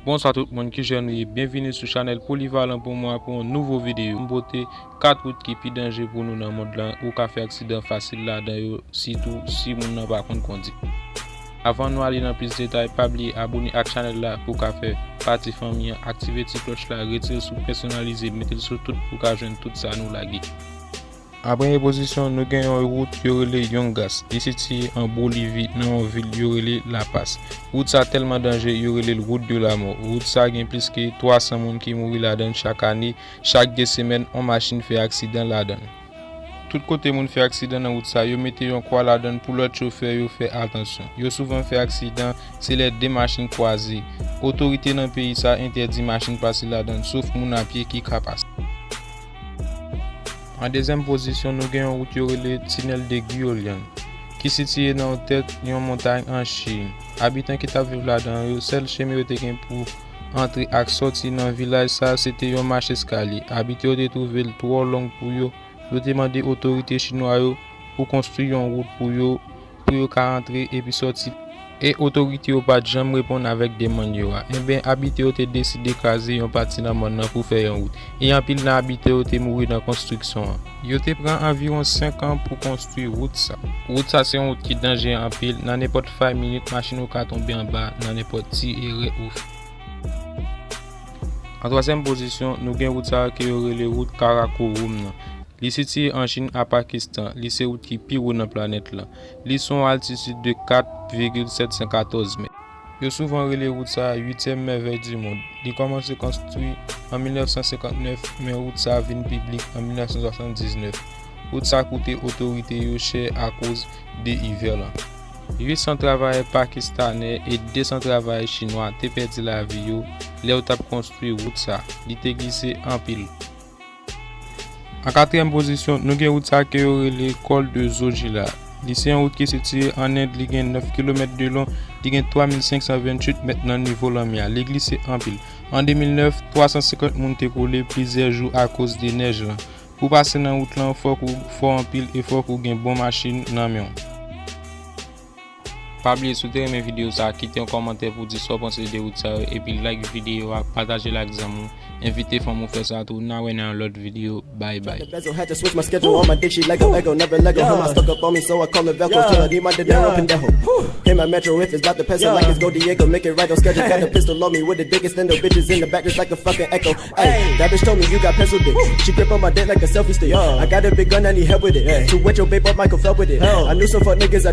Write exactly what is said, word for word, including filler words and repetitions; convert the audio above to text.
Bonswa tout moun, kijan nou ye? Byenvini sou chanèl Polivalan pou mwen pou yon nouvo videyo. M pote kat wout ki pi danje pou nou nan mond lan. Ou ka fè aksidan fasil ladan yo, sitou si moun nan pa konn kondi. Avan nou ale nan plis detay, pa bliye abone ak chanèl la pou w ka fè pati fanmi an, aktive ti klòch la, retire l sou pèsonalize, mete l sou tout pou w ka jwenn tout sa nou lage. An premye pozisyon, nou gen yon wout yo rele Yungas. Li sitiye an Bolivi, nan yon vil yo rele La Paz. Wout sa tèlman danje, yo rele l Route de la Mort. Wout sa gen plis ke twa san moun ki mouri ladan l chak ane. Chak de semèn, yon machin fè aksidan ladan l. Tout kote moun fè aksidan nan wout sa, yo mete yon kwa ladan l pou lòt chofè yo fè atansyon. Yo souvan fè aksidan, se lè de machin kwaze. Otorite nan peyi sa entèdi machin pase ladan l, sof moun a pye ki ka pase. An dezyèm pozisyon, nou gen yon wout yo rele Tinèl de Guillolian, ki sitiye nan yon tèt yon montay an Chin. Abitan ki t ap viv ladan yo, sèl chemen yo te gen pou antre ak sòti nan vilaj sa, se te yon mach eskalye. Abitan yo te twouve l twò long pou yo. Yo te mande otorite chinwa yo pou konstwi yon wout pou yo, pou yo ka antre epi sòti. E otorite yo pa t janm reponn avèk demann yo a. Enben, abitan yo te deside kraze yon pati nan mòn nan pou fè yon wout. E anpil nan abitan yo te mouri nan konstriksyon an. Yo te pran anviwon senk an pou konstwi wout sa. Wout sa se yon wout ki danje anpil. Nan nenpòt fay minit, machin ou ka tonbe anba nan nenpòt ti erè ou fè. An twazyèm pozisyon, nou gen wout sa ke yo rele wout Karakorum nan. Li sitiye an Chin a Pakistan. Li se wout ki pi wo nan planèt lan. Li sou yon altitid de kat vigil sèt san katòz mèt. Yo souvan rele wout sa a uityèm mèvèy di mond. Li kòmanse konstwi an mil nèf san senkant nèf, men wout sa a vin piblik an mil nèf san swasanndiznèf. Wout sa a koute otorite yo chè akoz de ivè lan. Uit san travayè pakistanè e de san travayè chinwa te pèdi lavi yo lè yo t ap konstwi wout sa a. Li te glise anpil. An katriyèm pozisyon, nou gen wout sa ke yo rele Col de Zojila. Li se yon wout ki sitiye an End, li gen nèf kilomèt de long, li gen twa mil senk san venntuit mèt nan nivo lanmè a. Li glise anpil. An de mil nèf, twa san senkant moun te kole plizyè jou akoz de nèj lan. Pou pase nan wout lan, fòk ou fò anpil e fòk ou gen bon machin nan men w. Pa bliye, si w te renmen videyo sa a, kite yon kòmantè pou di sa w panse de wout sa yo, epi like videyo a, pataje l ak zanmi w, envite fanmi w fè sa tou. N a wè nan yon lòt videyo. Bye bye. The bezel had to switch my schedule on my dick, she let go, ego, never let go. Hit my stuck up on me, so I call it Velcro. Still, I need my dinero, pendejo. Hit my metro if it's about to pencil, like it's Go Diego. Make it right on schedule. Got the pistol on me with the dick, extendo. Bitches in the back just like a fucking echo. Ayy, that bitch told me you got pencil dick. She grip on my dick like a selfie stick. I got a big gun, I need help with it. To wet your babe up, Michael Phelps with it. I knew some fuck niggas, I